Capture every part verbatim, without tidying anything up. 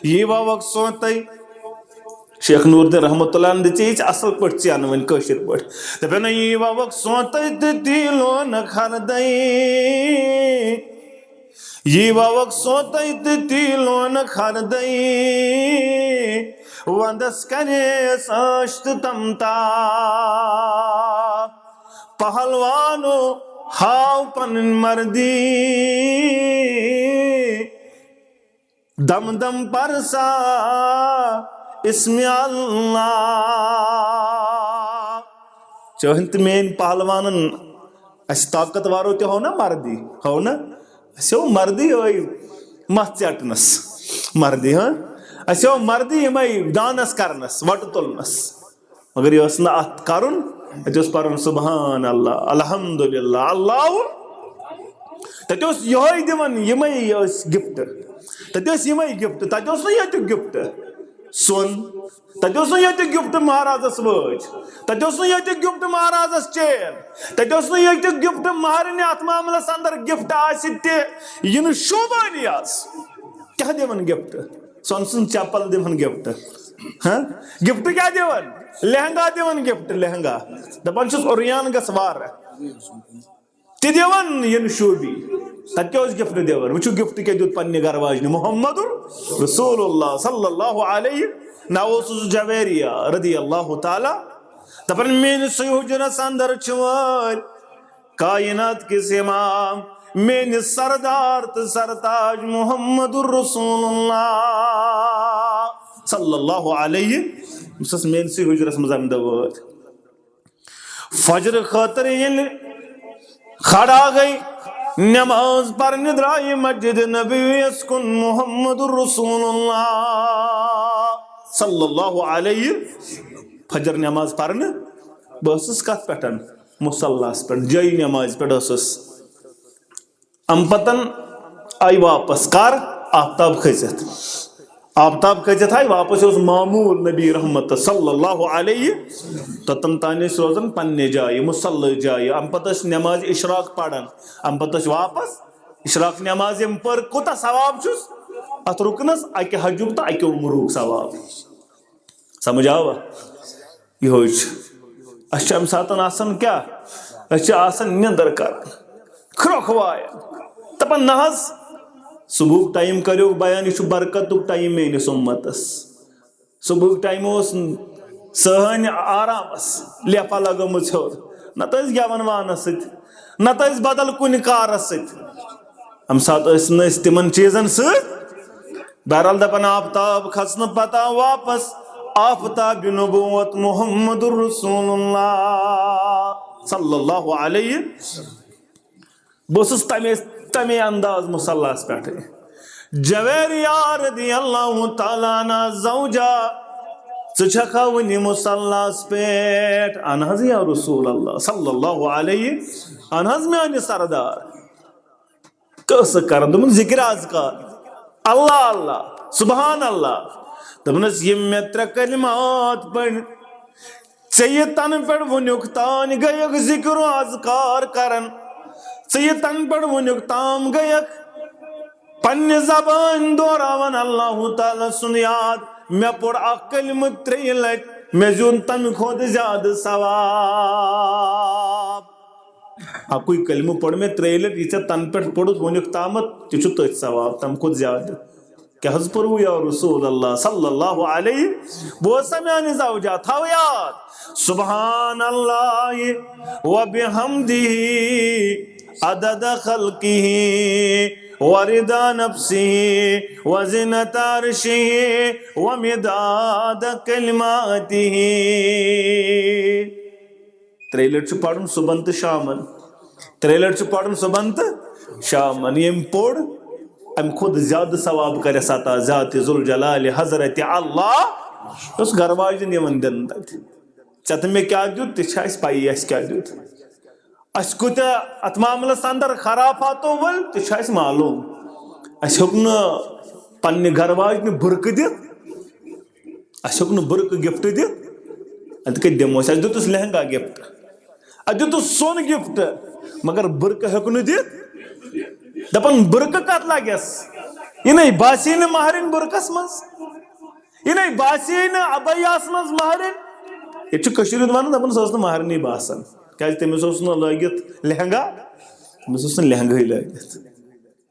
یی وَوَکھ سونٛتَے۔ شیخ نور الدین رحمت اللہ دِژے یہِ اصل پٲٹھۍ ژینہٕ وۄنۍ کٲشِر پٲٹھۍ۔ دَپان، یی وَوَکھ سونٛتَے تہٕ تی لونَکھ ہردَے۔ یی وَوَکھ سونٛتَے تہٕ تی لونَکھ ہردَے۔ وَندَس کَرے سٲشت تمتا۔ پہلوانو ہاو پنٕنۍ مردی۔ دم دم پرسا اسم اللہ۔ چٲنۍ تہٕ میٲنۍ پہلوانن، اسہِ طاقتورو تہِ ہو نا مردی، ہو نا؟ اسہِ ہو مردی ٲے متھ ژٹنس، مردی، ہاں؟ اسہِ ہو مردی یِمے دانس کرنس، وٹہٕ تُلنس۔ مگر یہِ اوس نہٕ اتھ کرُن، اتہِ اوس پرُن سبحان اللہ، الحمدللہ، اللہ۔ تتہِ اوس یِہوے دِوان، یِمے ٲسۍ گفٹ۔ تتہِ ٲسۍ یِمے گفٹ، تتہِ اوس نہٕ ییٚتیُک گفٹ۔ سۄن، تتہِ اوس نہٕ ییٚتیُک گفٹ مہرازس وٲج، تتہِ اوس نہٕ ییٚتیُک گفٹ مہرازس چین، تتہِ اوس نہٕ ییٚتیُک گفٹ مہرنہِ۔ اتھ معاملس اندر گفٹ آسہِ تہِ، یہِ نہٕ شوٗبٲنی آز۔ کیٛاہ دِوان گفٹ؟ سۄن سٕنٛز چپل دِوان گفٹ۔ ہاں؟ گفٹ کیٛاہ دِوان؟ لہنگا دِوان گفٹ، لہنگا۔ دپان چھُس، اوریان گژھ وارٕ۔ تہِ دِوان یہِ نہٕ شوٗبی۔ تتہِ کیٛاہ اوس گفٹ دِوان؟ وٕچھِو گفٹ کیٛاہ دیُت پننہِ گرٕ واجنہِ، محمد رسول اللہ صلی اللہ علیہ۔ ناو اوسُس جویریہ رضی اللہ تعالیٰ۔ دپان، میٲنِسٕے حجرس اندر چھِ وٲلۍ کائنات کِس امام، میٲنِس سردار تہٕ سرتاج محمد رسول اللہ صلی اللہ علیہ۔ بہٕ چھُس میٲنِسٕے حجرس منٛز امہِ دۄہ وٲتۍ۔ فجر خٲطرٕ ییٚلہِ کھڑا گٔے، نماز پرنہِ درٛایہِ مسجد نبویَس کُن محمد رسول اللہ صلی اللہ علیہ۔ فجر نماز پرنہِ، بہٕ ٲسٕس کتھ پٮ۪ٹھ؟ مصلاہس پٮ۪ٹھ، جٲیی نمازِ پٮ۪ٹھ ٲسٕس۔ امہِ پتن آیہِ واپس۔ کر؟ آفتاب کھٔژِتھ۔ آفتاب کھٔژِتھ آیہِ واپس، یہِ اوس معمول نبی رحمت صلی اللہ علیہ۔ توٚتن تام ٲسۍ روزان پننہِ جایہِ، مصلی جایہِ۔ امہِ پتہٕ ٲسۍ نماز اشراق پران، امہِ پتہٕ ٲسۍ واپس۔ اشراق نماز ییٚمۍ پٔر، کوٗتاہ ثواب چھُس اتھ رُکنس؟ اکہِ حجُک تہٕ اکہِ عمرُک ثواب۔ سمجھ آوا؟ یِہوٚے چھُ۔ اَسہِ چھُ اَمہِ ساتَن آسان کیٛاہ؟ أسۍ چھِ آسان نِندٕر کران، کھرٛۄکھ وایان، دَپان، نہ حظ، صُبحُک ٹایم کَریو بیان، یہِ چھُ برکتُک ٹایم میٲنِس اُمتَس۔ صُبحُک ٹایم اوس صحن آرامَس، لیفا لگٲمٕژ ہیوٚر، نَتہٕ ٲسۍ گٮ۪وَن وانَس سۭتۍ، نَتہٕ ٲسۍ بدل کُنہِ کارَس سۭتۍ۔ اَمہِ ساتہٕ ٲسۍ نہٕ أسۍ تِمن چیٖزن سۭتۍ۔ بہرحال دپان، آفتاب کھسنہٕ پتہٕ آو واپس آفتاب نبوت محمد رسول اللہ صلی اللہ علیہ۔ بہٕ اوسُس تمے، تمے انداز مصلاہس پٮ۪ٹھٕے۔ جویریہ رضی اللہ تعالیٰ عنہ زوجہ، ژٕ چھکھا وُنہِ مصلاہس پٮ۪ٹھ؟ اہن حظ یا رسول اللہ صلی اللہ علیہ، اہن حظ میانہِ سردار۔ قصہٕ کران، دوٚپُن، ذکر اذکار، اللہ اللہ، سبحان اللہ۔ دوٚپنس، یِم مےٚ ترٛےٚ کلمات پٔرۍ، ژےٚ یہِ تنہٕ پٮ۪ٹھ وُنیُک تام گٔیکھ ذکر و اذکار کران، ژےٚ یہِ تنہٕ پٮ۪ٹھ وُنیُک تام گٔیکھ پننہِ زبٲنۍ دوہراوان اللہ تعالیٰ سُنٛد یاد۔ مےٚ پوٚر اکھ کلمہٕ ترٛیٚیہِ لٹہِ، مےٚ زیوٗن تمہِ کھۄتہٕ زیادٕ ثواب۔ اکُے کلمہٕ پوٚر مےٚ ترٛیٚیہِ لٹہِ، یہِ ژےٚ تنہٕ پٮ۪ٹھ پوٚرُتھ وُنیُک تامتھ، تہِ چھُ تٔتھۍ ثواب، تمہِ کھۄتہٕ زیادٕ۔ کیٛاہ حظ پوٚروٕ یا رسول اللہ صلی اللہ علیہ؟ بوز سا میانہِ زوجہ، تھاو یاد، سبحان اللہ و بحمدہ عدد خلقہ و رضا نفسہ و زنت عرشہ و مداد کلماتہ۔ ترٛیٚیہِ لٹہِ چھُ پرُن صُبحن تہٕ شامن۔ ترٛیٚیہِ لٹہِ چھُ پرُن صُبحن تہٕ شامن۔ ییٚمۍ پوٚر، امہِ کھۄتہٕ زیادٕ ثواب کرٮ۪س عطا ذات ذوالجلال حضرت اللہ۔ یۄس گرٕ واجٮ۪ن یِوان دِنہٕ تتہِ۔ ژےٚ تہٕ مےٚ کیٛاہ دیُت، تہِ چھِ اسہِ پیی اسہِ کیٛاہ دیُت۔ اسہِ کۭتیٛاہ اتھ معاملس اندر خرافاتو ؤلۍ، تہِ چھُ اسہِ معلوم۔ اسہِ ہیوٚک نہٕ پننہِ گرٕ واجنہِ بُرکہٕ دِتھ۔ اسہِ ہیوٚک نہٕ بُرکہٕ گفٹ دِتھ۔ ادٕ کتہِ دِمو أسۍ؟ اسہِ دیُتُس لہنگا گفٹ، ادٕ دیُتُس سۄن گفٹ، مگر بُرکہٕ ہیوٚک نہٕ دِتھ۔ دپان، بُرکہٕ کتھ لگٮ۪س؟ یہِ نے باسے نہٕ مہرِنۍ برقس منٛز، یہِ نے باسے نہٕ ابیاہس منٛز مہرِنۍ۔ ییٚتہِ چھُ کٔشیٖرِ ہُنٛد ونان، دپان، سۄ ٲس نہٕ مہرِنی باسان، کیازِ تٔمِس اوس نہٕ لٲگِتھ لہنگا، تٔمِس اوس نہٕ لہنگاہٕے لٲگِتھ۔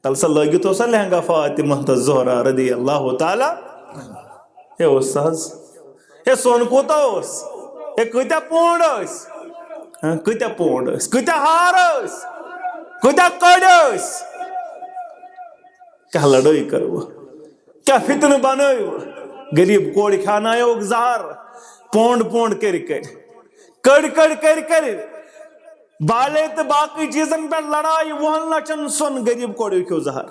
تَلہٕ سا لٲگِتھ اوس سا لہنگا فاطمہ تہٕ زہرا رضی اللہ تعالیٰ۔ ہے اوس سا حظ۔ ہے سۄن کوٗتاہ اوس؟ ہے کۭتیاہ پونڈ ٲسۍ؟ ہاں، کۭتیاہ پونڈ ٲسۍ؟ کۭتیاہ ہار ٲسۍ؟ کۭتیاہ کٔڑۍ ٲسۍ؟ کیٛاہ لڑٲے کٔروٕ؟ کیٛاہ فتنہٕ بنٲوٕ؟ غریب کورِ کھیانایوکھ زہر، پونڈ پونڈ کٔرۍ کٔرۍ، کٔڑۍ کٔڑۍ کٔرۍ کٔرۍ، بالے تہٕ باقٕے چیٖزن پٮ۪ٹھ لڑایہِ، وُہن لچھن سۄن، غریب کورِ کھیوٚو زہر۔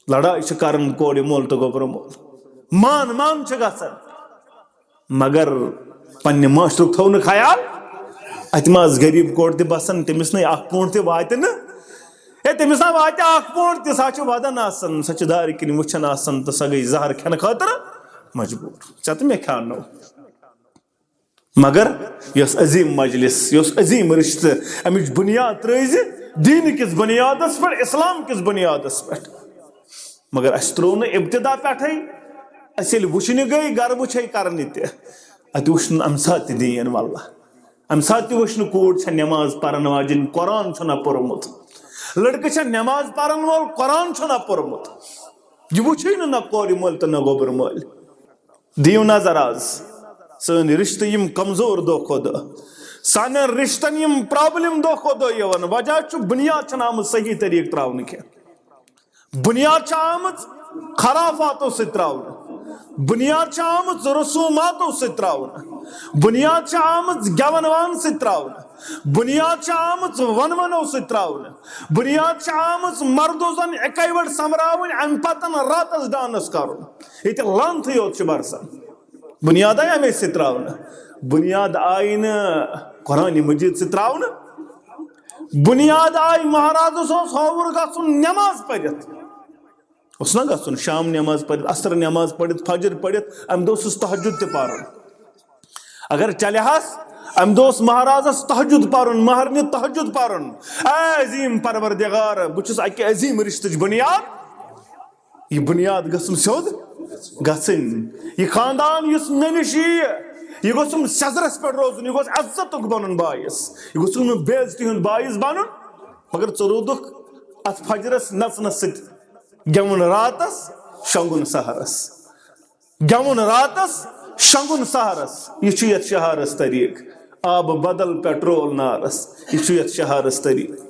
لڑایہِ چھِ کران کورِ مول تہٕ گوٚبرٕ مول، مان مان چھِ گژھان، مگر پننہِ معاشرُک تھوٚو نہٕ خیال۔ اتہِ ما ٲس غریب کورِ تہِ بسان، تٔمِس نے اکھ پونڈ تہِ واتہِ نہٕ۔ ہے، تٔمِس ہا واتہِ اکھ پونڈ تہِ، سۄ چھِ ودان آسان، سۄ چھِ دارِ کِنۍ وٕچھان آسان تہٕ سۄ گٔے زہر کھٮ۪نہٕ خٲطرٕ مجبوٗر۔ ژےٚ تہٕ مےٚ کھیانو۔ مگر یۄس عظیٖم مجلس، یۄس عظیٖم رشتہٕ، امِچ بنیاد ترٲے زِ دیٖنہٕ کِس بنیادس پٮ۪ٹھ، اسلام کِس بنیادس پٮ۪ٹھ۔ مگر اسہِ ترٛوو نہٕ ابتدا پٮ۪ٹھے۔ اسہِ ییٚلہِ وٕچھنہِ گٔے، گرٕ وٕچھے کرنہِ تہِ، اتہِ وٕچھ نہٕ امہِ ساتہٕ تہِ دیٖن، واللہ۔ امہِ ساتہٕ تہِ وٕچھ نہٕ کوٗر چھےٚ نٮ۪ماز پرن واجِنۍ، قرآن چھُنہ پوٚرمُت۔ لڑکہٕ چھےٚ نٮ۪ماز پرن وول، قرآن چھُنہ پوٚرمُت۔ یہِ وٕچھے نہٕ نہ کورِ مٲلۍ تہٕ نہ گوٚبرٕ مٲلۍ۔ دِیِو نظر آز، سٲنۍ رشتہٕ یِم کمزور دۄہ کھۄتہٕ دۄہ، سانٮ۪ن رشتن یِم پرابلم دۄہ کھۄتہٕ دۄہ یِوان، وجہ چھُ بنیاد چھنہٕ آمٕژ صحیح طریقہٕ تراونہٕ کینٛہہ۔ بنیاد چھِ آمٕژ خرافاتو سۭتۍ تراونہٕ، بنیاد چھِ آمٕژ رسوماتو سۭتۍ تراونہٕ، بنیاد چھِ آمٕژ گٮ۪ون وان سۭتۍ تراونہٕ، بنیاد چھِ آمٕژ ونونو سۭتۍ تراونہٕ، بنیاد چھِ آمٕژ مردو زن اکے وٹ سمراوٕنۍ، امہِ پتن راتس ڈانس کرُن۔ ییٚتہِ لعنتھٕے یوت چھُ برسان۔ بنیاد آیہِ امے سۭتۍ تراونہٕ، بنیاد آیہِ نہٕ قرآن مجید سۭتۍ تراونہٕ۔ بنیاد آیہِ مہرازس اوس ہووُر گژھُن نٮ۪ماز پٔرِتھ۔ اوس نہ گژھُن شام نٮ۪ماز پٔرِتھ، عصر نٮ۪ماز پٔرِتھ، فجر پٔرِتھ، امہِ دۄہ اوسُس تہجد تہِ پرُن۔ اگر چلہِ ہس، امہِ دۄہ اوس مہرازس تہجد پرُن، مہرنہِ تہجد پرُن۔ اے عظیٖم پروردگار، بہٕ چھُس اکہِ عظیٖم رشتٕچ بنیاد۔ یہِ بنیاد گٔژھٕم سیوٚد گژھٕنۍ۔ یہِ خاندان یُس مےٚ نِش یِیہِ، یہِ گوٚژھُم سیٚزرَس پٮ۪ٹھ روزُن، یہِ گوٚژھ عزتُک بنُن باعث، یہِ گوٚژھُم نہٕ بے عزتی ہُنٛد باعث بنُن۔ مگر ژٕ روٗدُکھ اتھ فجرس نژنس سۭتۍ، گٮ۪وُن راتس، شۄنٛگُن سحرس۔ گٮ۪وُن راتس، شۄنٛگُن سحرس، یہِ چھُ یتھ شہارس طریٖق۔ آبہٕ بدل پیٹرول نارس، یہِ چھُ یتھ شہارس طریٖق۔